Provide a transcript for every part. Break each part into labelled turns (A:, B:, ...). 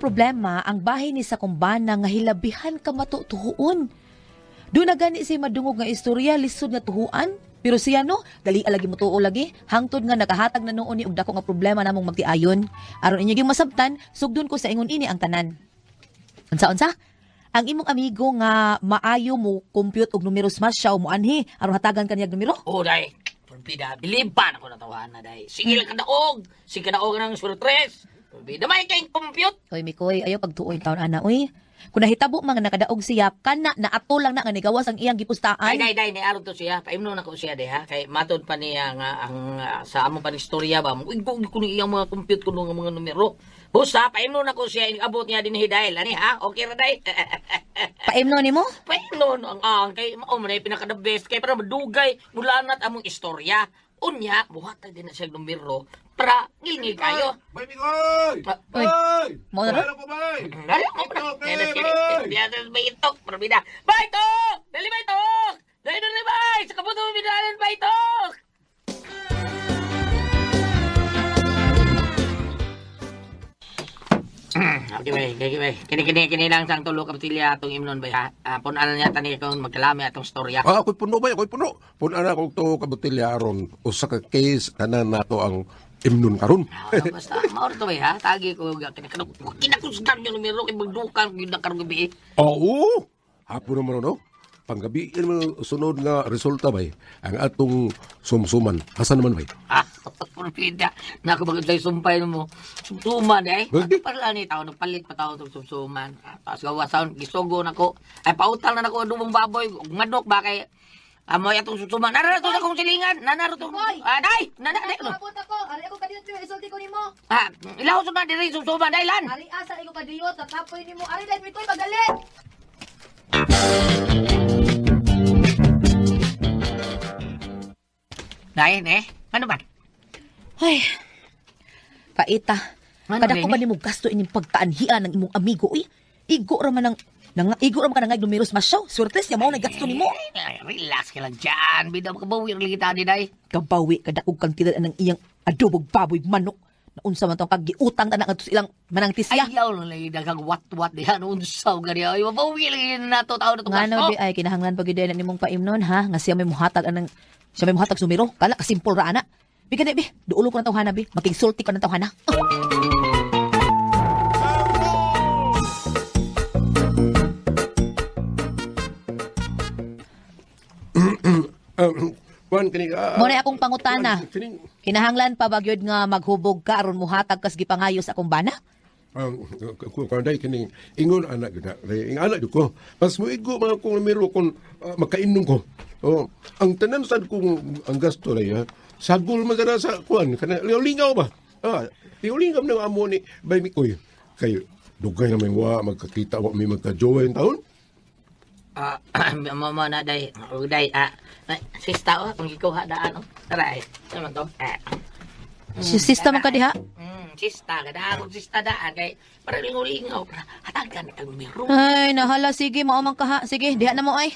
A: problema ang bahin ni sa kumbana nga hilabihan ka matutuhuon. Doon na gani siya madungog nga istorya, lisod nga tuhuan. Pero siya no, dali lagi mo tuo lagi. Hangtod nga nakahatag na noon ni og dako nga problema namong magtiayon. Aron inyo gyud masabtan, sugdon ko sa ingon ini ang tanan. Unsa-unsa? Ang imong amigo nga maayo mo compute og numeros mas siya o moanhi aron hatagan kaniya og numero?
B: Oh, day. Parbida, bilib pa na ko natawahan na, day. Sige lang kadaog. Sige kadaog ng 03. Parbida, may kayong compute.
A: Oy Mikoy, ayaw pagtuoy taon ana oy. Kung nahitabo mga nakadaog siya kana na ato lang na nga nigawas ang iyang gipustaan.
B: Ay, day, day, niaron to siya. Paimno na ko siya, day, ha? Kay matod pa niya nga ang sa amo pa ni istorya ba. Uy, ko ko ni iyang mga compute ko nga mga numero. Busa, paimno na ko siya. Inabot niya din dahil. Ani, ha? Okay ra, day.
A: Paimno nimo?
B: Paimno no, ang kay mao man ay pinaka the best kay para madugay mula nat among istorya. Unya, buhatag din na siya numero para ngilngil kayo.
C: Bay, Mikoy!
A: Uy,
C: Bay!
A: mao na ron?
C: Ano po, bay?
B: Dali mo na.
C: Okay, bay!
B: Bay itok, parbida. Bay tok! Dali bay tok! Dali dali bay! Sa kabuto mo bidalan bay tok! Okay bay, okay bay. Kini kini kini lang sang tulo ka botelya atong imnon bay ha. Ah, punan na niya tani kung magkalami atong storya.
C: Ah, ako'y puno bay, ako'y puno. Puno na akong to kabotelya aron usa ka case kanan nato ang imnon karon.
B: Ah, basta mao to bay ha. Tagi ko kini kini kinakusgan yung numero kay magdukan gyud na karong gabi.
C: Oo. Hapon naman no. Panggabi naman sunod nga resulta bay ang atong sumsuman. Asa naman bay?
B: Ah, parbida. Naku, bakit sa'yo sumpay mo? Sumsuman eh.
C: Bakit?
B: Ano pala ni tao, nagpalit pa tao itong sumsuman. Ah, tapos gawa sa gisugo na ko. Ay, pautang na nako adobong baboy. Ug manok ba kay amoy atong sumsuman. Nararo to sa akong silingan. Nanaro to.
A: Hoy!
B: Ah, day! Nana, day. Ano?
A: Abot ako, ari ako kadiyot isulti ko nimo.
B: Ah, ilaw sa mga diri sumsuman, day lan.
A: Ari asa iko kadiyot, nakapoy nimo. Ari dai Mikoy pagali.
B: Day, ne? Ano ba?
A: Ay. Paita.
B: Ano,
A: Kada ko
B: Benny?
A: ba nimo gasto ining pagkaanhian ng imong amigo uy? Igo ra man ang nang igo ra man ka nangay numeros masyaw. Swertes niya mao na gasto nimo.
B: Ay, relax ka lang dyan. Bida makabawi lagi tani, day.
A: Kabawi kada og kantidad ng iyang adobog baboy manok. Naunsa man tong kagiutang ta na ngadto sa ilang manang tisya.
B: Ayaw lang lagi daghang wat-wat diha noon sa gani. Ay, mabawi lagi na to tao na to
A: Ngano
B: gasto.
A: di ay kinahanglan pag gyud na nimong paimnon ha nga siya may muhatag anang siya may muhatag sumiro kala kasimple ra ana. Bi kani bi duulo ko na tawhana bi makigsulti ko na tawhana.
C: Kuan kini ah,
A: Mo na akong pangutana.
C: kuan, Kining
A: Kinahanglan pa ba gyud nga maghubog ka aron muhatag kas gipangayo sa akong bana?
C: Kuan day kining ingon anak gyud na. Ing anak gyud ko. Mas muigo mga kong numero kung makainom ko. Oh, ang tanan sad kong ang gasto day ha. Sagol man sana sa kuan kana lingaw ba. Ah, lingaw na amo ni Bay Mikoy. Kay dugay na may wa magkakita wa may magka-jowa in taon.
B: Ah, mama na day. Og day ah. Sista oh, kung gikuha daan oh. Tara ay. Ano man to? Ah.
A: Si sista man ka diha.
B: Sista kada akong sista daan kay para lingaw-lingaw para hatagan kang numero.
A: Ay nahala sige mao man ka ha. Sige diha na mo ay.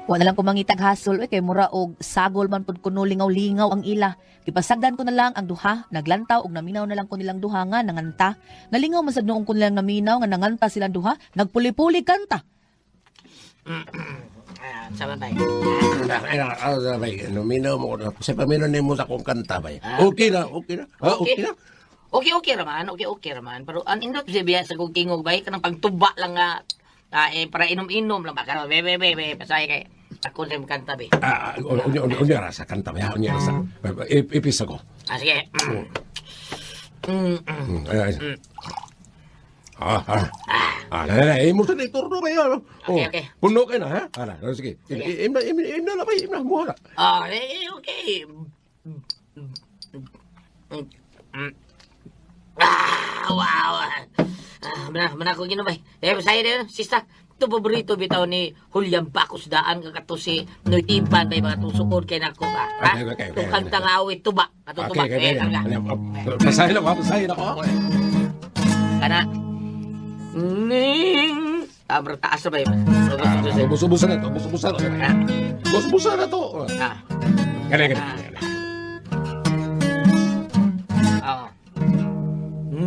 A: Wa na lang ko mangitag hasol oy kay mura og sagol man pud kuno lingaw-lingaw ang ila. Gipasagdan ko na lang ang duha, naglantaw og naminaw na lang ko nilang duha nga nanganta. Nalingaw man sad noong ko nilang naminaw nga nanganta silang duha, nagpuli-puli kanta.
B: Ah, sama bay.
C: Ay, bay, naminaw mo ko na. Sa paminaw nimo sa akong kanta bay.
B: Ah.
C: Okay na, okay na. Ah, okay na.
B: Okay, okay raman, okay, okay raman. Pero ang indot siya biya sa kong tingog bay kanang pagtuba lang nga eh, para inom-inom lang ba karon be be be be pasay kay ako sa kanta be.
C: Ah, unya unya unya rasa kanta bay, unya rasa. Ipisa ko.
B: Ah, sige.
C: Ay, ay. Ah, ah. Ah, na, na, imo sa turno ba yun?
B: Okay, okay.
C: Puno ka na, ha? Ala, sige. Im na, im, im na, bay, im na, muha na.
B: Ah, eh, okay. Ah, wow. Ah, mana, mana ko ginubay. Eh, pasay din, sista. Ito paborito bitaw ni Julian Bacos daan kakato si Noy Tipan bay mga tusukod kay nako ba. Ha?
C: Okay.
B: Itong kanta nga awit tuba. Kato tuba.
C: Okay.
B: Eh, tangga.
C: Pasahin ako, pasahin ako.
B: Kana. Ning. Murag taas na ba yun?
C: Ubus-ubusan na to, ubus-ubusan na. Ubus-ubusan na to. Gani, gani.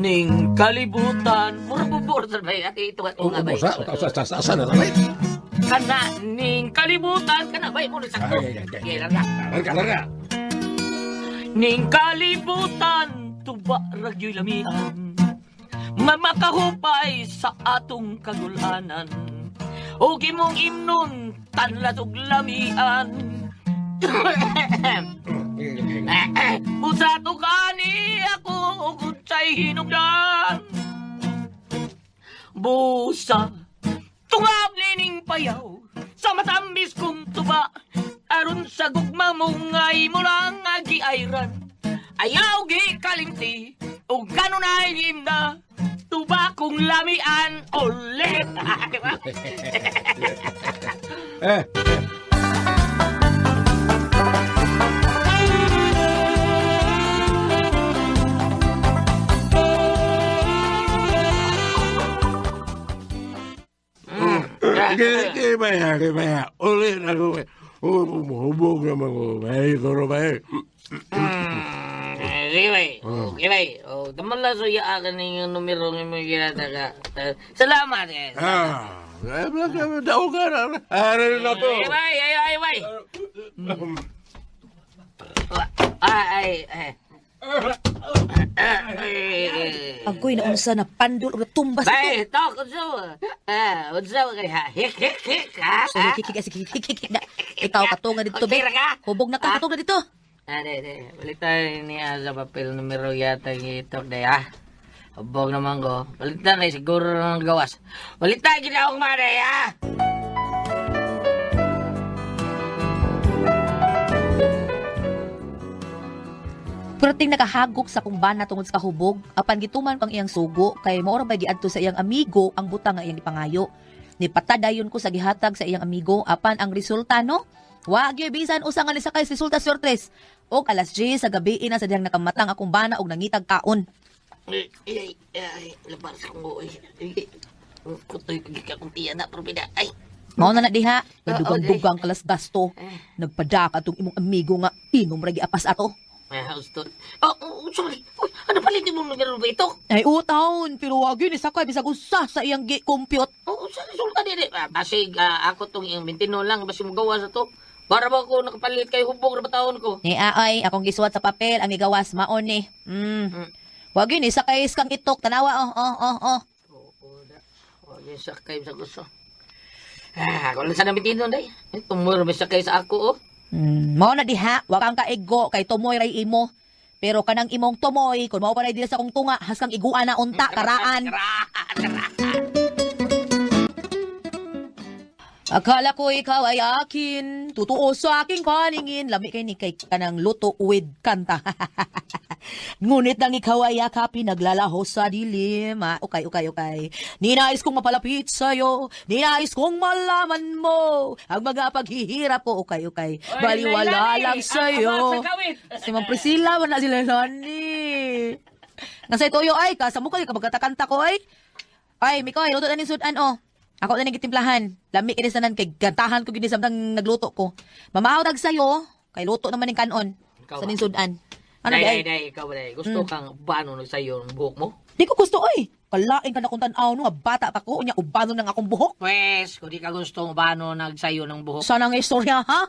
B: Ning kalibutan. Murag bubur sa bay. Ate, ito nga bay.
C: Asa na bay?
B: Kana ning kalibutan. Kana bay mo sakto. Okay, larga.
C: Larga, larga.
B: Ning kalibutan, tuba ragyo'y lamian. Nga makahupay sa atong kagulanan. O gimong imnon, tanlas og lamian. Usa to kani ako unsay hinungdan. Busa tungab nining payaw sa matamis kong tuba aron sa gugma mo ngay mo lang agiayran. Ayaw gi kalimti og kanunay himna tuba kong lamian ulit.
C: Kaya, ulit ako. Hubog naman ko. Bay, kuro bay.
B: Sige, bay. Okay, bay. Taman lang sa iya akin yung numero ng mga ginataga. Salamat, eh.
C: Daw ka na. Aral na to.
B: Ay, bay, ay, ay, bay. Ay, ay.
A: Agoy na unsa na pandol og tumbas ito.
B: Bay, tok, unsa. Unsa kay ha? Hik hik hik ha.
A: Sige, kik kik kik kik. Ikaw katunga dito, be. Hubog na ka katunga dito.
B: Ade, balitan niya sa papel numero yata gitok day ha. Hubog naman ko. Balitan kay siguro ng gawas. Balitan gid akong mare ha.
A: Perting nakahagok sa kumbana tungod sa kahubog, apan gituman pang iyang sugo kay mao ra bay giadto sa iyang amigo ang butang nga iyang gipangayo. Nipatadayon ko sa gihatag sa iyang amigo apan ang resulta no, wa gyud bisan usa nga nisakay sa resulta sortres. Og alas 10 sa gabi ina sa dihang nakamatang akong bana og nangitag kaon.
B: Ay, ay, labar sa kong buoy. Kutoy kag akong tiyan na probida. Ay.
A: Mao na na diha, nadugang-dugang kalas gasto. Nagpadaka atong imong amigo nga inom ra giapas ato.
B: May house to. Oh, sorry. Uy, ano palit mo numero ba ito?
A: Ay, utaon, pero wag yun, isakay, bisag usa sa iyang gi-compute.
B: Oo, sa resulta din. Basig, ako tong iyang 29 lang, basig mo gawa sa to. Para ba ako nakapalit kay hubog na taon ko?
A: Ni ay, akong gisuwat sa papel, ang gigawas, maon ni. Wag yun, isakay kang itok, tanawa, oh.
B: Oo, da. Wag yun, sakay sa gusto. Ako lang sa 29, day. Tumuro, may sakay sa ako, oh.
A: Mao na diha, wa kang kaigo kay tumoy ray imo. Pero kanang imong tumoy, kun mao pa ray dili sa akong tunga, haskang iguan na unta karaan. Akala ko ikaw ay akin, totoo sa aking paningin. Lami kay ni kay kanang luto with kanta. Ngunit nang ikaw ay yakapin, naglalaho sa dilim. Okay, okay, okay. Ninais kong mapalapit sa'yo, ninais kong malaman mo ang mga paghihirap ko. Okay, okay. Baliwala lang sa'yo. Si Ma'am Priscilla, wala sila Lani. Nasa itoyo ay, kasamo kayo, kapag katakanta ko ay. Ay, Mikoy, luto na ni sudan, oh. Ako na gitimplahan. Lami kini sanan kay gantahan ko gini samtang nagluto ko. Mamahaw tag sayo, kay luto naman ning kanon. Sa ning sudan. Ano
B: Day,
A: di ay?
B: day, ikaw ba day? Gusto kang bano nagsayo ng buhok mo?
A: Di ko gusto oy. Kalain ka na kung tan-aw no nga bata pa ko unya ubano nang akong buhok.
B: Pwes, kung di ka gusto bano nagsayo ng buhok.
A: Sana ang istorya ha?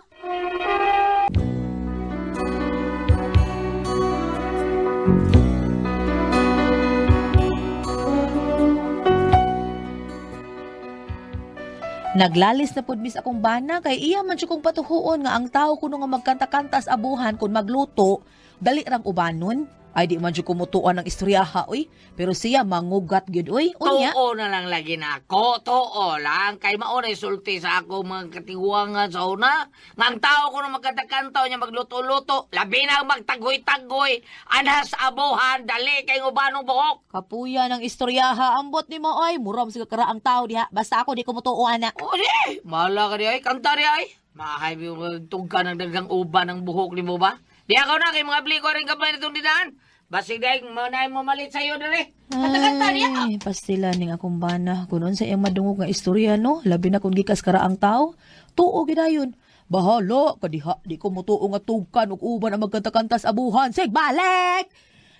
A: Naglalis na pud mis akong bana kay iya man siya kong patuhuon nga ang tao kuno nga magkanta-kanta sa abuhan kun magluto dali rang ubanon. Ay di man siya kumutuan ng istoryaha oy, pero siya mangugat gyud oy. Unya.
B: Tuo na lang lagi na ako. Tuo lang. Kay mauna sulti sa ako mga katiwangan sa una. Nga ang tao ko na magkanta-kanta niya magluto-luto. Labi na magtagoy-tagoy. Anhas abuhan. Dali kay ubanong buhok.
A: Kapuya ng istoryaha ambot nimo oy, murom sa karaang tao diha. Basta ako di ko mutuo ana.
B: O di, mahala ka di ay. Kanta di ay. Mahay mo tugka ng dagang uban ng buhok ni mo ba? Di ako na kay mga bli ko rin kamay nitong dinaan. Basig dahil mo na mo malit sa'yo dere. Kanta-kanta niya.
A: Ay, pastila ning akong bana. Kung unsa iyang madungog nga istorya, no? Labi na kung gikas karaang tao. Tuo gidayon. Bahala, kadiha, di ko mutuo nga tugkan ug uban ang magkanta-kanta sa abuhan. Sig, balik!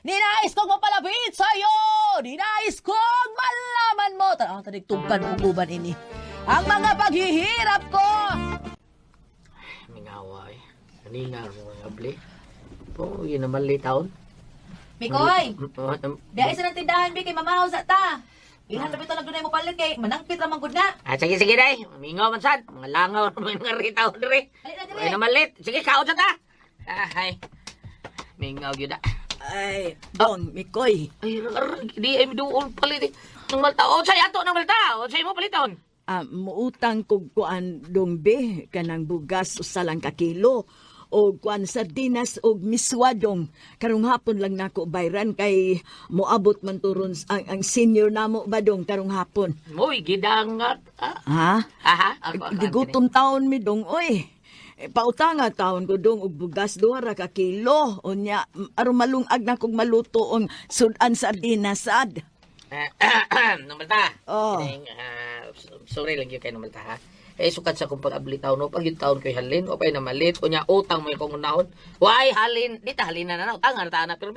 A: Ninais kong mapalapit sa'yo! Ninais kong malaman mo! Tanang tanig tugkan ug uban ini. Ang mga paghihirap ko!
B: Mingawa eh. Kanina mo nga bli. Po, yun naman li taon.
A: Mikoy! Di ay sa nang tindahan, bi, kay mamahaw sa ta. Ilhan na bitaw nagdunay mo palit kay manangpit ra man gud na.
B: Ah, sige, sige, day. Mingaw man sad. Mga langaw naman nga ritaw dere.
A: Dali na, dali.
B: Ay naman lit. Sige, kaon sa ta. Ah, hay. Mingaw gyud ah.
D: Ay, Dong, Mikoy.
B: Ay, ar, di ay duol palit eh. Nang malta. O, say ato nang malta. O, say mo paliton.
D: Ah, muutang kog kuan dong be kanang bugas usa lang ka kilo o kuan sardinas og miswa dong. Karong hapon lang nako bayran kay moabot man turon ang senior namo ba dong karong hapon.
B: Moy, gidangat. Ah,
D: Ha?
B: aha. Ako, ako,
D: Gigutom taon mi dong oy. Eh, pautanga taon ko dong og bugas 2 ra ka kilo. Unya aron malungag na kog maluto ang sudan sardinas sad.
B: Nang malta.
D: Oh.
B: Kining, ah, sorry lang yun kay nang malta ha. Eh, sukat sa kong pag-abli taon, no? Pag yung taon ko'y halin, o pa'y namalit, o niya, utang mo yung kong unahon. Why, halin? Di ta halin na na, utang na ta na, pero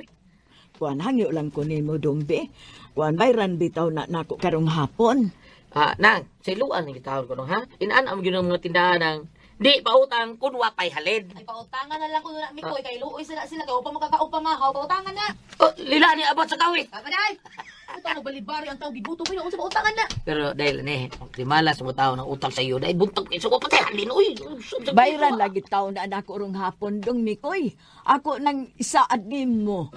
D: Kuan hangyo lang ko nimo dong be. Kuan bayran bitaw na nako karong hapon.
B: Ah, nang, siluan ang gitawon ko nung ha. Inaan ang ginong mga tindahan ng di pautang kun wa pa'y halin.
A: Ay, pautangan na lang ko na Mikoy, kay luoy sila sila, kay upang makakaupamahaw, pautangan na.
B: Oh, lila ni abot sa kawit.
A: Kapaday! Ito ang balibari ang tao gigutom mo, unsa pautangan na.
B: Pero dahil ni, di malas mo tao ng utang sa iyo dahil buntag kay so patay halin oy.
D: Bayran lagi taon na nako rong hapon dong Mikoy. Ako nang isaad nimo.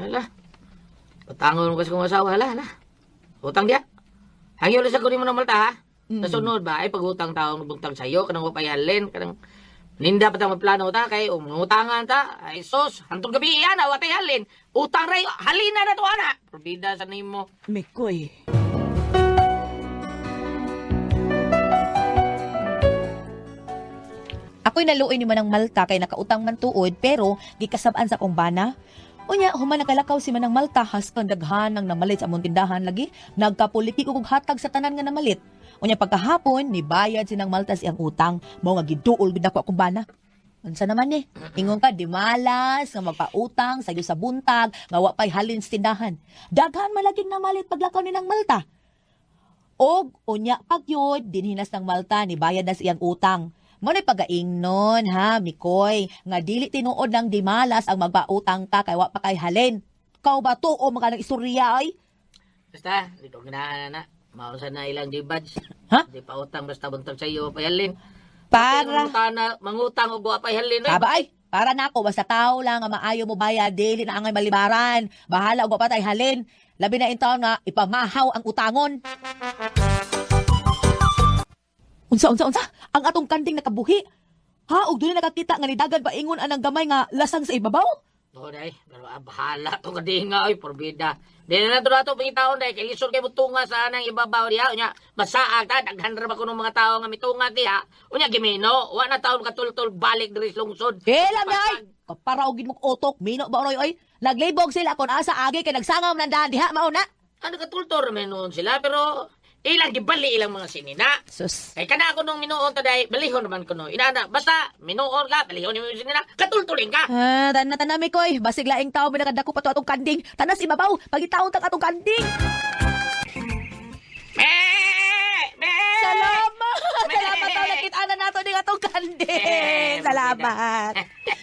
B: Hala. Patangon mo kasi kung asawa, hala, hala. Utang dia. Hangyo lang sa kunin mo ng malta, ha? Sa sunod ba, ay pag-utang taong buntag sa'yo, kanang wapay halin, kanang ninda pa tang plano ta, kay umangutangan ta, ay sos, hantong gabi yan, awatay halin. Utang ray, halin na na to, ana. Probida sa nimo.
D: Mikoy.
A: Ako'y naluoy ni Manang Malta kay nakautang man tuod pero gikasab-an sa akong bana. Unya, human nakalakaw si Manang Malta haskan daghan ang namalit sa among tindahan lagi. Nagkapuliki ko og hatag sa tanan nga namalit. Unya pagkahapon nibayad si Nang Malta sa iyang utang. Mao nga giduol gid ako akong bana. Unsa naman ni? Ingon ka di malas nga magpautang sayo sa buntag nga wa pay halin sa tindahan. Daghan man laging namalit paglakaw ni Nang Malta. Og unya pagyud dinhinas ng Malta ni bayad na sa iyang utang. Mo na'y pagaingnon ha, Mikoy, nga dili tinuod ng dimalas ang magpautang ka kay wa pa kay halin. Kau ba tuo mga nang istorya ay?
B: Basta, di ko ganahan na. Mausa na ilang di badge.
A: Ha?
B: Di pa utang, basta buntag sa iyo, wapay halin.
A: Para
B: Mangutang na, mangutang og wapay halin.
A: Aba ay, para nako basta tao lang nga maayo mo bayad dili na angay malibaran. Bahala og wa pa tay halin. Labi na intaon nga ipamahaw ang utangon. Unsa unsa unsa? Ang atong kanding nakabuhi. Ha, og dili nakakita nga nidagan paingon anang gamay nga lasang sa ibabaw?
B: Oo, day. Pero ah, bahala to kadinga, oy, porbida. Di na lang to nato pangitaon, day. Kay lisod kay mutunga sa anang ibabaw diha. Unya, masaag ta. Daghan ra ba kuno mga tao nga mitunga diha. Unya, gimino. Wa na taon katultol balik diri sa lungsod.
A: Kailan na ay? Kapara og gid otok, mino ba oy oy? Naglibog sila kon asa agi kay nagsangam ng dahan diha mao na.
B: Ano katultol man noon sila, pero ilang gibali ilang mga sinina.
A: Sus.
B: Kay kana ako nung minuon ta day, balihon naman ko no. Inana, basta minuon ka, balihon nimo yung sinina, katultulin ka.
A: Ah, tanan tanan mi koy, basig laing tao mi nakadako pa to atong kanding. Tanas ibabaw, pagitaon tang atong kanding.
B: Me! Me!
A: Salamat. Salamat tao nakit-ana nato ning atong kanding. Salamat.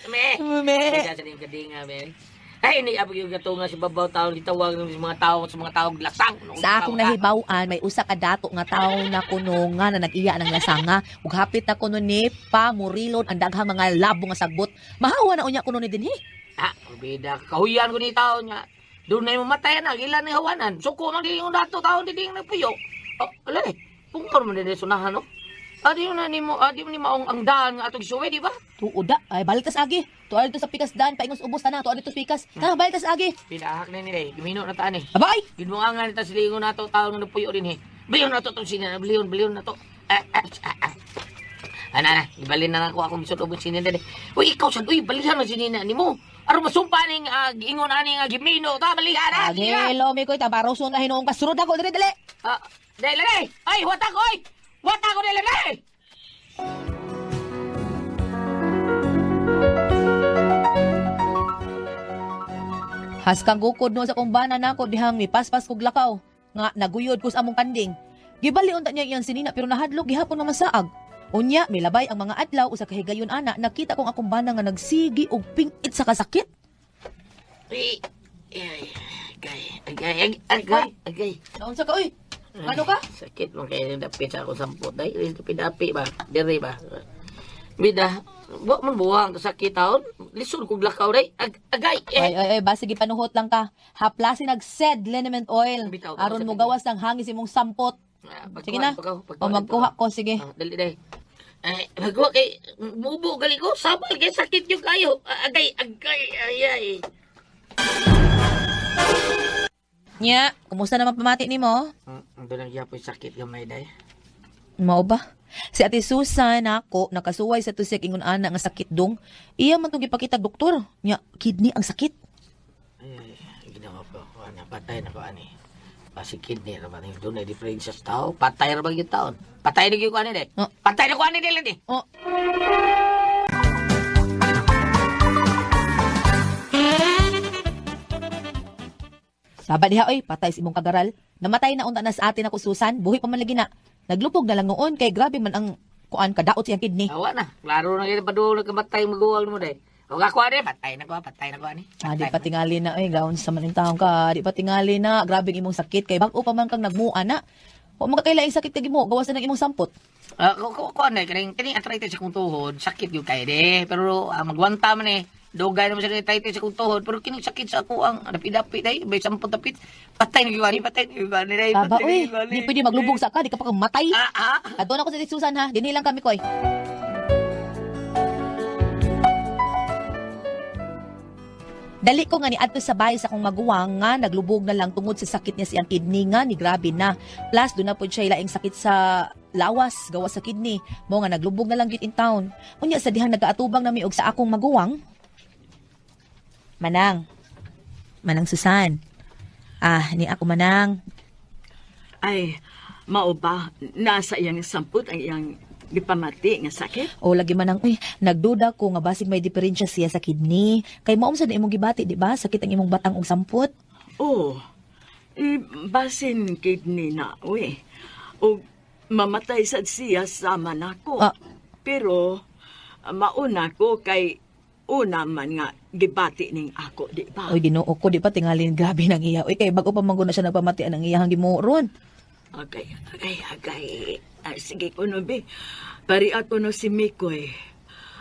B: Me!
A: Me.
B: Kaya sa ning kadinga, me. Ay, ni abog yung gato nga si babaw taon gitawag ng mga tao sa mga taong lasang.
A: Sa akong nahibaw-an, may usa ka dato nga tawo na kuno nga na nag-iya ng lasanga ug hapit na kuno ni Pamurilon ang daghang mga labo nga sagbot. Mahawa na unya kuno ni dinhi.
B: Ah, bida kahuyan ko ni tao niya. Doon na yung mamatay na, ilan na hawanan. Suko man di yung dato tao di ding nagpuyo. Oh, alay, pungkor man din sunahan no. Adi yun na nimo, adi mo ni maong ang daan nga atong gisuwi, di ba?
A: Tuod da. Ay, balik tas agi. Tuod dito sa pikas dan, paingos ubos tana. Tuod dito sa pikas. Tara, balik tas agi.
B: Pinahak na nila eh, gimino na taan eh.
A: Abay!
B: Ginungangan nita silingon na to, tao nga nagpuyo din eh. Bilion na to, itong sinan, bilion, bilion na to. Ah, ah, ah, ah. Ana na, ibalin na ako akong gisud og sinina dali. Uy, ikaw sad, uy, balihan man sinina nimo. Aron masumpa ning giingon ani nga gimino ta, balihan na. Sige na.
A: Agelo, mi koy tabaroson na hinuong kasurod ako diri dali.
B: Ah, dali dali. Ay, wata ko oy. Wata ko dali dali.
A: Haskang gukod no sa kumbana nako dihang mipaspas kog lakaw nga naguyod ko sa among kanding. Gibali unta niya iyang sinina pero nahadlok gihapon nga masaag. Unya milabay ang mga adlaw usa ka higayon ana nakita kong akong bana nga nagsigi og pingit sa kasakit.
B: Uy, ay, agay, agay, agay, agay.
A: Naunsa ka oy? Ano ka?
B: Sakit man kayo ng dapit sa akong sampot. Ay, dapi-dapi ba? Diri ba? Bida, wa man buwang kasakit taon. Lisod kog lakaw day. Agay, eh.
A: Ay ay ay basi gipanuhot lang ka. Haplasi nag sed liniment oil
B: Bitaw,
A: aron mo gawas ng hangis imong sampot.
B: Ah,
A: Sige na.
B: pagkuha,
A: O magkuha ko sige.
B: Ah, dali day. Ay, magkuha kay mubo gali ko. Sabay kay sakit yung kayo. Ah, agay, agay, ay, ay.
A: Nya, kumusta naman pamati nimo?
B: Doon ang gyapon sakit gamay day.
A: Mao ba? Si Ate Susan ako nakasuway sa tusik ingon ana nga sakit dong. Iya man tong gipakita doktor. Nya kidney ang sakit.
B: Ay, ginawa pa ako. Ano, patay na ko, ani. Pasi kidney ra ba? Doon ay diferensya sa tao. Patay ra ba yung taon? Patay na gyud ko ani day.
A: Oh.
B: Patay na ko ani day lang
A: Oh. Saba diha oy, patay sa imong kagaral. Namatay na unta na sa atin ako Susan, buhi pa man lagi na. Naglupog na lang noon kay grabe man ang kuan kadaot siyang kidney.
B: Awa na. Klaro na gyud padulong kamatay maguwang mo day. Huwag ako ani, patay na ko, patay na ko ani.
A: Ah, di pa tingali na, oy, gaon sa man taon ka, di pa tingali na, grabe ang imong sakit kay bag-o pa man kang nagmuha na. Wa man ka kailaing sakit kag imo, gawas na ng imong sampot.
B: Ah, ko ko ani kaning kaning arthritis sa kong tuhod, sakit gyud kay de. Pero magwanta man eh. Dugay naman sa arthritis sa kong tuhod, pero kining sakit sa ako ang dapi-dapi day, may sampot dapit. Patay na gyud ani, patay na gyud ani day.
A: Taba,
B: patay na
A: uy,
B: gyud ani.
A: di pwede maglubog sa ka, di ka pa kang matay.
B: Ah, ah.
A: Adto na ko sa Susan ha, dinhi lang kami koy. Dali ko nga ni adto sa bahay sa akong maguwang nga naglubog na lang tungod sa sakit niya siyang kidney nga ni grabe na. Plus doon na pod siya ilaing sakit sa lawas gawa sa kidney. Mo nga naglubog na lang gyud in town. Unya sa dihang nagaatubang nami og sa akong maguwang. Manang. Manang Susan. Ah, ni ako Manang.
D: Ay, mao ba nasa iyang sampot ang iyang gipamati nga sakit?
A: O lagi man ang, uy, nagduda ko nga basig may diferensya siya sa kidney. Kay maom sa imong gibati, di ba? Sakit ang imong batang og sampot.
D: Oh, eh, basin kidney na, uy. O mamatay sad siya sama nako.
A: Ah.
D: Pero mauna ko kay una man nga gibati ning ako, di ba?
A: Oy, Ginoo ko, di ba tingalin grabe nang iya. Uy, kay bago pa man gud na siya nagpamatian ang iyahang gimuron.
D: Agay, agay, agay. Ay, sige ko no, be. Pari ako no si Mikoy.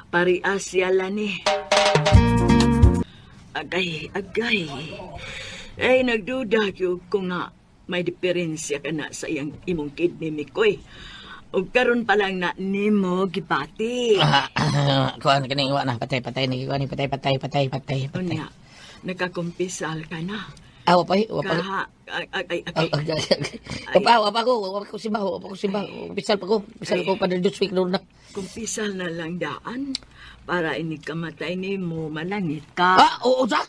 D: Pari Asya lani. Agay, agay. Ay, nagduda gyud ko nga may diferensya ka na sa iyang imong kidney, Mikoy. O karon pa lang na nimo gibati.
B: Ah, kuan kaning wa na, patay patay na gyud ani, patay patay patay patay patay.
D: Unya, nakakumpisal ka na.
B: Ah, wa pa, wa pa.
D: Kaha, ay, ay, ay,
B: Ay, ay, ay. Wa pa, wa pa ko, wa pa ko simbaho, wa pa ko simbaho. Pisal pa ko, pisal ko pa Diyos week na.
D: Kumpisal na lang daan para inig kamatay nimo malangit ka.
B: Ah, oo sa.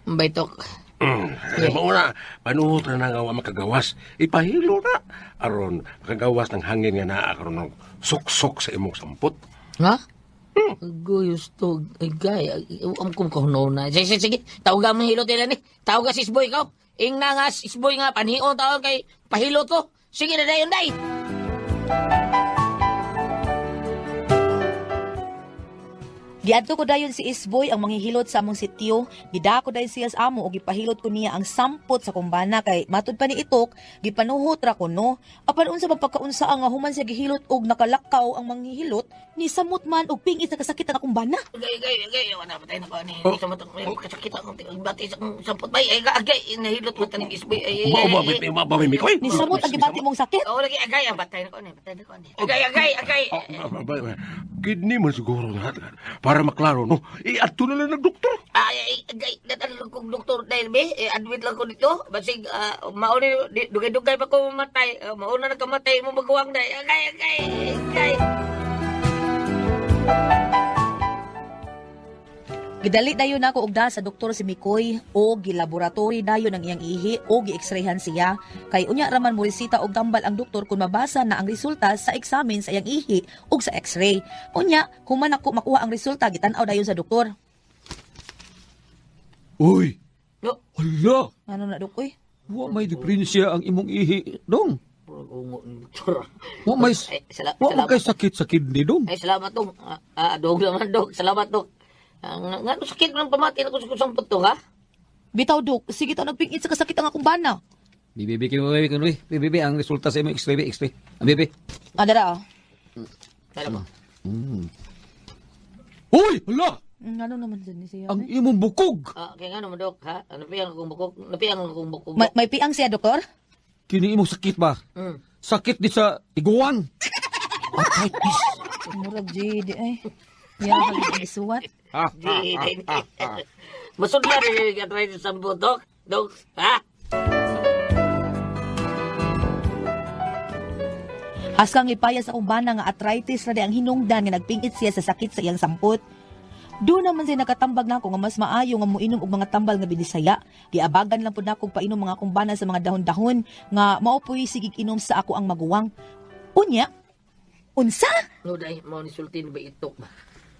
B: Baytok.
C: Mm. Mao na, panuhot na nga wa makagawas. Ipahilo na aron makagawas ng hangin nga naa karon og suksok sa imong sampot.
B: Ha? Guyos to, ay gay, am kong kahunaw na. Sige, sige, sige, tawag mo hilot nila ni. Tawag si Isboy ka. Ing na nga, Isboy nga, panhion tawag kay pahilot ko. Sige na dayon, day.
A: Giadto ko dayon si Isboy ang manghihilot sa among sitio. Gidako dayon siya sa amo og gipahilot ko niya ang sampot sa kumbana kay matud pa ni itok, gipanuhot ra ko no. Apan unsa man pagkaunsa nga human siya gihilot og nakalakaw ang manghihilot, Ni samot man og pingit sa kasakit ang akong bana.
B: Agay, agay, agay. Wala, patay na ko. Ano,
C: Oh.
B: sa matang, may kasakit akong bati sa akong sampot. Bay, ay, agay, nahilot mo taning isboy. Ay, ay,
C: Ba
B: ay,
C: ba
B: ay.
C: ba ba ba Mikoy.
A: Ni samot ang gibati mong sakit.
B: Oo, lagi, agay, ang batay na ko. Ano, batay na ko. Ano. Agay, agay, agay.
C: Oh, ba, ba, ba. Kidney man siguro na para maklaro no. Iadto na lang ng doktor.
B: Ay, ay, agay, dadalhin kong doktor dahil, be, eh, admit lang ko dito. Basig, mauna, dugay-dugay pa ko mamatay. Mauna na kamatay mo maguwang dahil. Agay, agay, agay.
A: Gidali dayon nako og da sa doktor si Mikoy o gilaboratory dayon ang iyang ihi o gi-x-rayhan siya kay unya raman mo resita og tambal ang doktor kung mabasa na ang resulta sa eksamen sa iyang ihi ug sa x-ray. Unya human ako makuha ang resulta gitan-aw dayon sa doktor.
E: Uy,
B: No,
E: hala!
A: Ano na dok oy?
E: Wa may diferensya ang imong ihi, dong.
B: puro ungo ni doktor.
E: Wa may
B: Ay,
E: wa man
B: salamat.
E: kay sakit sa kidney, dong.
B: Ay, salamat, dong. Dog naman, dog. Salamat, dog. Nga, nga, sakit ng pamati na ko sa kusang puto, ha?
A: Bitaw dok, sige taw nagpingit sa kasakit ang akong bana.
E: Bibi, bibi, bibi, bibi, bibi, ang resulta sa imong x-ray, bibi, x-ray. Ang bibi.
A: Adara oh.
B: Kala mo.
E: Uy, hala!
A: Ano naman dyan ni siya?
E: Ang imong bukog.
B: Kaya nga naman, dok, ha? Napiang akong bukog. Napiang akong bukog.
A: May piang siya doktor?
E: Kini imong sakit ba? Sakit di sa tiguan. Arthritis.
A: Murag GD ay. Ya isuwat.
B: Di, di, di. Masudla rin yung arthritis sa buto, dok. Dok, ha?
A: Haskang lipaya sa akong bana nga arthritis ra di ang hinungdan nga nagpingit siya sa sakit sa iyang sampot. Doon naman siya nakatambag nako nga mas maayo nga moinom og mga tambal nga binisaya. Giabagan lang pud nako painom mga akong bana sa mga dahon-dahon nga mao po'y sigig inom sa ako ang maguwang. Unya, unsa?
B: No, dahil mo ni sultin ba itok ba?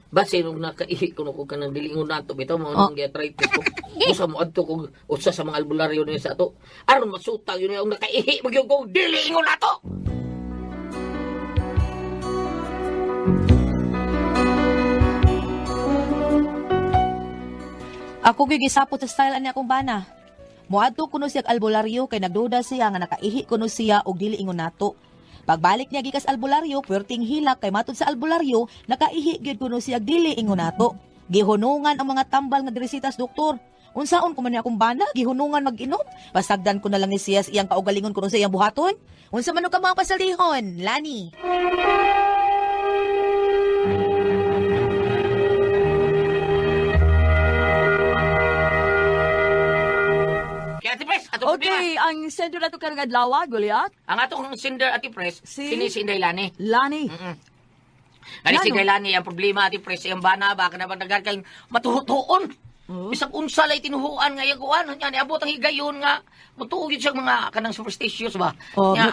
B: Base nung nakaihi ko ko kanang dilingon nato bitaw mo nang arthritis ko. Usa mo adto kog usa sa mga albularyo niya sa ato. Aron masutag yun ang nakaihi magyud ko dilingon nato.
A: Ako gyud gisapot sa style ani akong bana. Moadto kuno siya og albularyo kay nagduda siya nga nakaihi kuno siya og dili ingon nato. Pagbalik niya gikas albularyo, puwerteng hilak kay matud sa albularyo, nakaihi gyud kuno siya og dili ingon nato. Gihunungan ang mga tambal nga gireseta sa doktor. Unsaon ko man ni akong bana, gihunungan mag-inom. Pasagdan ko na lang ni siya sa iyang kaugalingon kuno sa iyang buhaton. Unsa man ka mga pasalihon, Lani?
B: Kaya Ate Pres, atong problema.
D: Okay, ang sender nato karong adlaw, Goliath.
B: Ang atong sender Ate Pres,
D: Si?
B: kini si Inday Lani.
D: Lani.
B: Kani si
D: Ngano?
B: Inday Lani ang problema Ate Pres, iyang bana ba kana bang dagan kay matuhutuon. Bisag unsa lay tinuhuan nga iyang kuan nya niabot ang higayon nga mutuo gyud siya mga kanang superstitious ba.
D: Oh,
B: Nya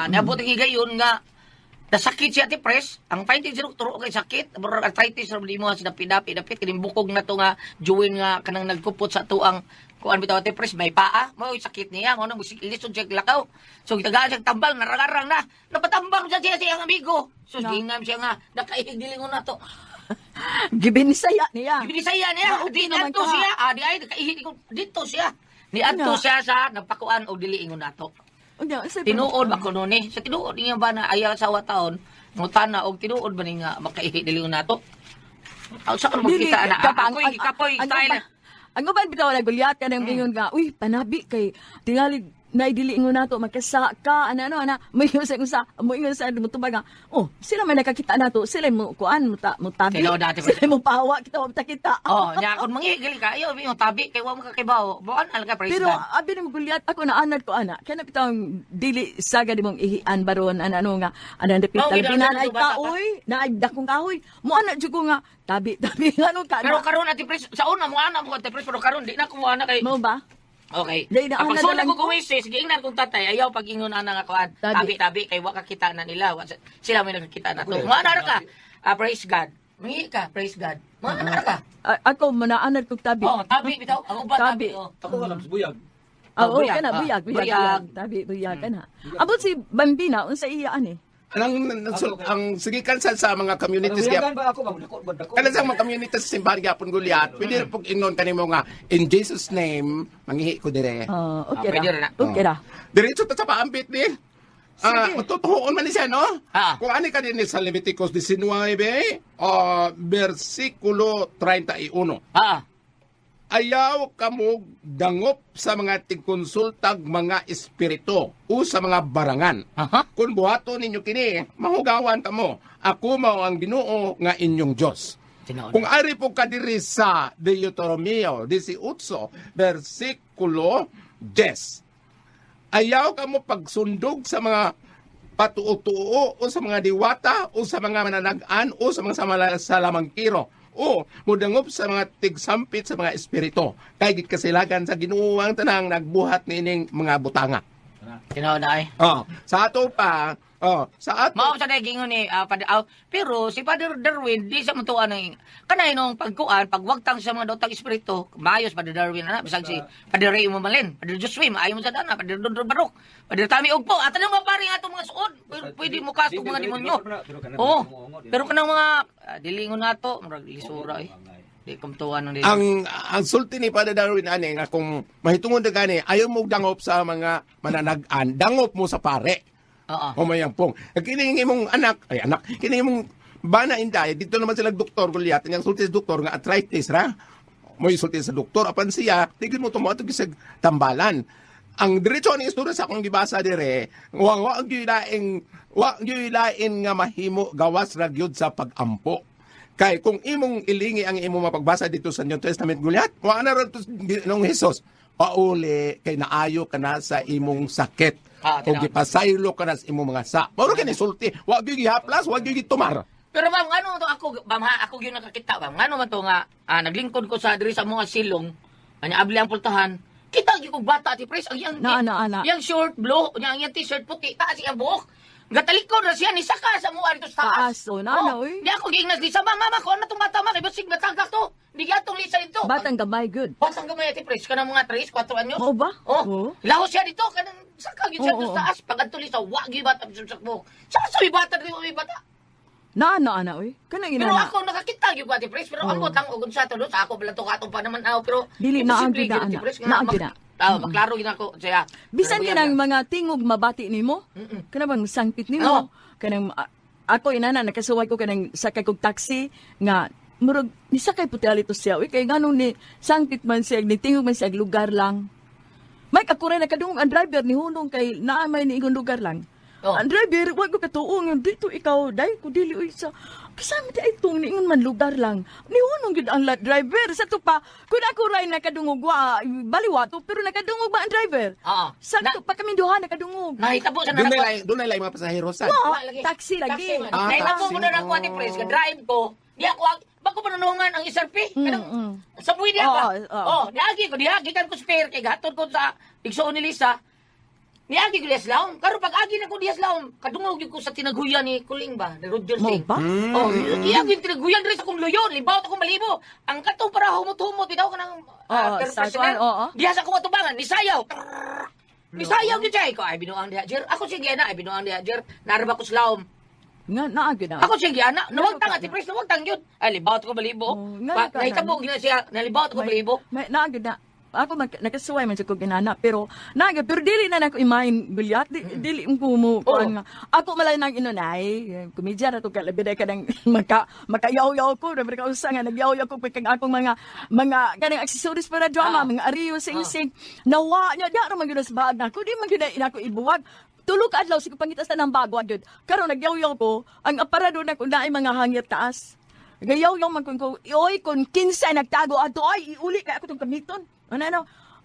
B: niabot ang higayon nga nasakit siya Ate Pres, ang finding sa doktor okay sakit, murag arthritis ra mo sa dapi-dapi dapit kining bukog na to nga joint nga kanang nagkupot sa tuang kuan bitaw Ate Pres may paa, mao sakit niya mo nang lisod siya lakaw. So gitagaan siya tambal narangarang na, napatambang siya siya siyang amigo. So gingam siya nga nakaihig dilingon na to.
D: Gibinisaya niya.
B: Binisaya niya,
D: Ah, okay
B: di
D: naman
B: adto
D: ka.
B: siya, di ay nakaihig ko dito siya. Ni adto
D: Ano?
B: siya sa nagpakuan og dili ingon nato.
D: Unya, unsay
B: Tinuod ba kuno ni? Sa tinuod niya ba na ayaw sa taon, ngutana og tinuod ba ni nga makaihi dili nato? Aw sa kan
D: Dili,
B: makita na
D: kapa-
B: ako'y gikapoy style.
D: Ang uban bitaw na Goliath kanang ingon nga, uy, panabi kay tingali na dili ingon nato makasa ka ana ano ana moingon sa usa moingon sa mo tubag nga oh sila man nakakita nato sila mo kuan mo ta mo tabi
B: Kailangan dati pa-
D: sila mo pawa kita wa kita.
B: Oh, nya kun mangigil ka, ayo yung tabi kay wa mo kakibaw. Buan al ka praise
D: Pero
B: God.
D: abi ni mo Goliath ako na anad ko ana kaya bitang dili saga di mong ihian baron ana ano nga ana dapit
B: Oh,
D: talabi
B: ginaan
D: na ay
B: sa bata pa.
D: kaoy na ay dakong kahoy mo ana jud ko nga tabi tabi ano ka
B: Pero karon Ate Pres, sa una mo ana mo Ate Pres, pero karon di na ko mo ana kay
D: mo ba.
B: Okay.
D: Dahil na-
B: Ang
D: ana
B: pagsulat
D: na lang
B: ko
D: ko.
B: kumisis, giingnan kong tatay, ayaw pag ingon ana nga kuan.
D: Tabi.
B: Tabi tabi kay wa kakita na nila. Sila may nakakita na to. Mga ana ka. Praise God. Mangi ka, praise God. Mga ana ka.
D: Ako manaanad kog tabi.
B: Oh, tabi bitaw. Ang uban tabi.
D: Tabi.
B: Oh.
E: Ako alam sa buyag.
D: Ah,
B: Oh,
D: oh,
B: buyag.
D: kana
B: Ah,
D: buyag, buyag,
B: buyag.
D: buyag. Tabi, buyag kana. Abot si Bambina unsa iya ani?
F: Ang ang sigikan sa mga communities
E: Buyagan
F: gyapon.
E: ba ako ba? Dako ba dako?
F: Kana sa mga communities sa simbahan gyapon Goliath, pwede pug ingon kanimo nga in Jesus name mangihi ko dire.
D: Ah, okay
B: Ah, pwede
D: ra.
B: ra na.
D: Okay ra.
F: Diretso ta sa paambit ni. Ah,
D: Sige.
F: matutuon man ni siya, no?
B: Ah.
F: Kung ani ka din sa Leviticus 19, versikulo 31.
B: Ah.
F: Ayaw kamo dangop sa mga tigkonsultag mga espiritu o sa mga barangan.
B: Aha.
F: Kung buhaton ninyo kini, mahugawan kamo. Ako mao ang Ginoo nga inyong Dios.
B: Tinuod.
F: Kung ari po ka diri sa Deuteronomio 18, versikulo 10. Ayaw ka mo pagsundog sa mga patuo-tuo o sa mga diwata o sa mga mananagan o sa mga salamangkiro o mudangop sa mga tigsampit sa mga espiritu kay gikasilagan sa Ginoo ang tanang nagbuhat niining mga butanga.
B: Tinuod ay.
F: Oh, sa ato pa, oh, sa ato
B: Mao sa day gingon ni Father Al. Pero si Father Darwin di sa matuan ng kanay nung pagkuan, pagwagtang sa mga dotang espiritu, maayos Father Darwin ana, bisag si Father Ray mo malin, Father Joshua maayo mo sa dana, Father Dodro Barok, Father Tami Ugpo, ato nang mga pare nga atong mga suod, pero pwede mo kasto mga demonyo. Oo. Pero kanang mga dilingon nato, murag lisura eh. Di kumtuan ng dili.
F: Ang sulti ni Father Darwin ani nga kung mahitungod na gani ayaw mo dangop sa mga mananagan, dangop mo sa pare.
B: Oo.
F: O mayang pong. Kini ang imong anak, ay anak, kini imong bana inday, dito naman sila doktor Goliath, ang sulti sa doktor nga arthritis ra. Mo sulti sa doktor apan siya, tigil mo tumo ato gisag tambalan. Ang diretso ni istorya sa akong gibasa dire, wa wa gyud laing wa gyud lain nga mahimo gawas ra gyud sa pagampo. Kay kung imong ilingi ang imong mapagbasa dito sa New Testament Goliath, wa na ra to nung Hesus. Pauli kay naayo ka na sa imong sakit.
B: Ah,
F: O
B: tinawag.
F: gipasaylo ka na sa imong mga sa. Mao ra kini sulti, wa gyud gihaplas, wa gyud gitumar.
B: Pero ma'am, ano to ako, ma'am ha, ako gyud nakakita, ma'am. Ngano man to nga naglingkod ko sa diri sa mga silong, anya abli ang pultahan. Kita gyud kog bata ti pres ang iyang
D: Na, na, na.
B: Yang short blue, nya ang iyang t-shirt puti, taas iyang buhok. Gatalikod ra siya ni saka sa mua dito sa taas.
D: Taas, oh, na, na, oy.
B: Di ako giingnas Lisa, ma'am, mama, ko ano tong bata, ma'am, kay basig matagak to. Di gyatong Lisa dito.
D: Batang gamay, good.
B: Batang gamay ti pres kanang mga 3, 4 anyos.
D: Mao ba?
B: Oh.
D: Oo.
B: Lahos siya dito kanang saka gyud siya
D: Oo,
B: dito
D: oo.
B: sa taas. Pag adto Lisa, wa gyud bata sa buhok. Sa sa bata diri may bata.
D: Na, na, na, oy. Kanang
B: Pero
D: inana.
B: ako nakakita gyud ko Ate Pres, pero
D: Oo.
B: ambot lang og unsa to do sa ako balang to katong pa naman aw pero
D: Dili, naa
B: imposible
D: gyud na,
B: gyud, Ate
D: ana.
B: Pres, nga
D: Naa gyud na.
B: Maklaro gyud ako siya.
D: Bisan
B: Pero
D: kanang
B: buyan
D: mga tingog mabati nimo, kanang bang sangpit
B: Oo.
D: nimo, kanang ako inana nakasuway ko kanang sakay kog taxi nga murag nisakay puti alito siya. Uy, kay nganong ni sangpit man siya, ni tingog man siya lugar lang. Mike, ako rin nakadungog ang driver ni hunong kay naamay ni ingon lugar lang.
B: Oh.
D: Ang driver, wag ko katuong dito ikaw, dai ko dili uy sa kasama di ay tong niingon man lugar lang. Ni hunong gyud ang driver sa to pa. Kun ako ray nakadungog wa baliwa to pero nakadungog ba ang driver?
B: Oo.
D: Sa to pa kami duha nakadungog.
B: Nahitabo sa
F: Dunay
B: nanako.
F: lay dunay lay mga pasahero sa.
D: Wa,
B: Wa, lagi.
D: taxi lagi.
B: man.
F: Ah,
B: Nahitabo
F: taxi.
B: mo na nako Ate Pres, drive ko. Di ako bago pa nanuhungan ang SRP. Kanang sa buwi diha ba?
D: Oo, oo.
B: Oh, niagi ko diha gikan ko spare kay gahatod ko sa igsuon ni Lisa. Niagi ko diha sa laom. Karon pag agi na ko diha sa laom, kadungog gyud ko sa tinaghuyan ni Kuling ba, ni Roger
D: Mao
B: Singh.
D: ba?
B: Oh, iya gyud tinaguyan diri sa akong luyon, libaw akong malibo. Ang katong para humot-humot bitaw kanang
D: Oo, sa
B: personnel.
D: kuan, oo.
B: Diha sa akong atubangan, nisayaw. Nisayaw gyud siya ko ay binuang diha jer. Ako sige na ay binuang diha jer. Narba ko sa laom.
D: Nga naa gyud na.
B: Ako sige ana, nawagtang Ate Pres, nawagtang gyud. Ay libaw ko malibo.
D: Oh, nga
B: Pa,
D: ka
B: nahitabo gyud na siya, nalibaw ko malibo.
D: May naa gyud na. Ako mag, nakasuway man jud ko ginana pero naa gyud pero dili na nako imain bilyat di, dili ko mo kuan nga. Ako malay nang inon ay komedya ra to ka labi ka nang maka makayaw-yaw ko labi ka usa nga nagyaw-yaw ko kay akong mga kanang accessories para drama mga ariyo sing-sing nawa nya di ra man gyud sa bag nako di man gyud na ako ibuwag. Tulo ka adlaw sige pangita sa nang bago gyud. Karon nagyaw-yaw ko ang aparador nako naay mga hangir taas. Gayaw-yaw man kun ko, oy, kun kinsa nagtago ato, ay, iuli kay ako tong gamiton. Ano, ano?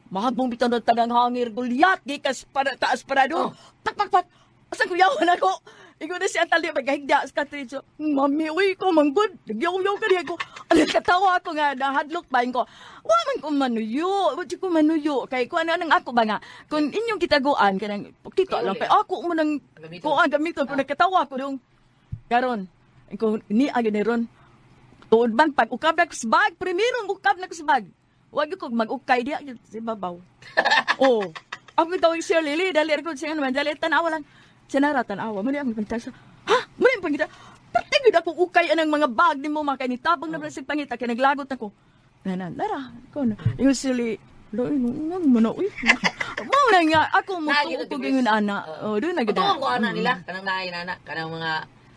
D: Mahagbong bitaw na tanang hangir, gulyat, gikas para taas para do. Pak, pak, pak. Asa ko yawan ako? Ikaw na siya tali, magahigda sa katridso. Mami, uy, ko manggod. Nagyaw-yaw ka niya ko. Ano, katawa ko nga, nahadlok ba ko. Wa man ko manuyo, wa ko manuyo. Kay ko ano nang ako ba nga, kung inyong kitaguan, kanang, kita lang, kay ako mo nang,
B: Gamiton.
D: kuan, gamiton, kung nakatawa ko dong. Karon, ko ni agad ni ron. Tuod man pag ukab na ko sa bag, primerong ukab na ko sa bag. Wag ko mag-ukay diya sa babaw. Oh. Ako tawag siya Lily, dali ko siya naman, dali tanawa lang. Siya nara tanawa, mali ang pangita siya. Ha? Mali ang pangita. Pati gyud ako ukay anang mga bag nimo makay ni tabang na sa pangita kay naglagot ako. Nana, nara, ko na. Yung sili, Lain nga man na uy. Mao na nga ako mo
B: Naa, gyud,
D: tuo
B: Ate
D: ingon
B: Grace.
D: ana. Oh, doon na gud.
B: Matuon ko ana nila, kanang naay nana, kanang mga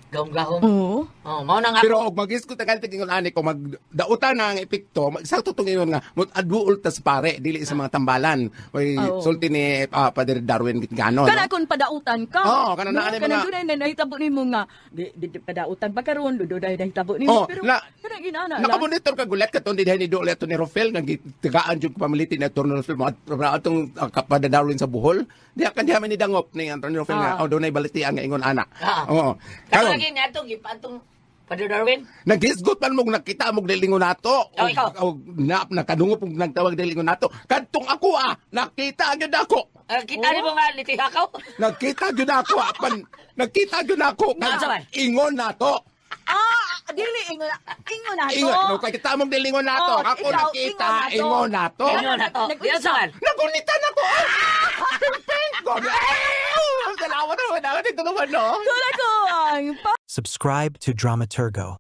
B: gahom-gahom.
D: Oo.
B: Oh, mao na nga.
F: Pero og magisgot ta ganit ingon ani ko magdautan na ang epekto, magsakto tong ingon nga adbuol ta sa pare dili sa mga tambalan. Oy
D: Oo.
F: sulti ni Padre Darwin Gitgano, no?
D: Kana kon padautan ka.
F: Oo, kana
D: No,
F: naa ni
D: kanang
F: mga-
D: dunay na nahitabo nimo nga di padautan pa karon, dunay nahitabo nimo
F: Oh,
D: pero kanang inana lang.
F: Nakamonitor ka gulat ka tong dihay ni Dole ato ni Rofel nga gitagaan jud ko pamalitin ni Atty. Rofel mga atong Padre Darwin sa Bohol. Diha kan diha man ni dangop ni Atty. Rofel nga oh dunay balitian nga ingon ana.
B: Ah.
F: Oo.
B: Karon
F: Karon
B: lagi ni atong gipatong Padre Darwin.
F: Naghisgot man mong nakita mong dilingon nato.
B: Oh, ikaw.
F: Og na nakadungop og nagtawag dilingon nato. Kadtong ako ah, nakita gyud ako.
B: Kita ni mo nga litihakaw.
F: Nakita gyud ako apan nakita gyud ako
B: Nga, sa man?
F: ingon nato.
D: Ah, dili ingon ingon ato.
F: Ingon no kay kita mong dilingon nato.
D: Oh,
F: Ako
D: ikaw,
F: nakita
D: ingon
F: ingon nato.
B: Ingon na to. Diyan sa man.
F: Nagunitan ako. Ah! Pimping ko. Ah! Salamat naman ako dito naman no.
D: Tula ko ang
G: Subscribe to Dramaturgo.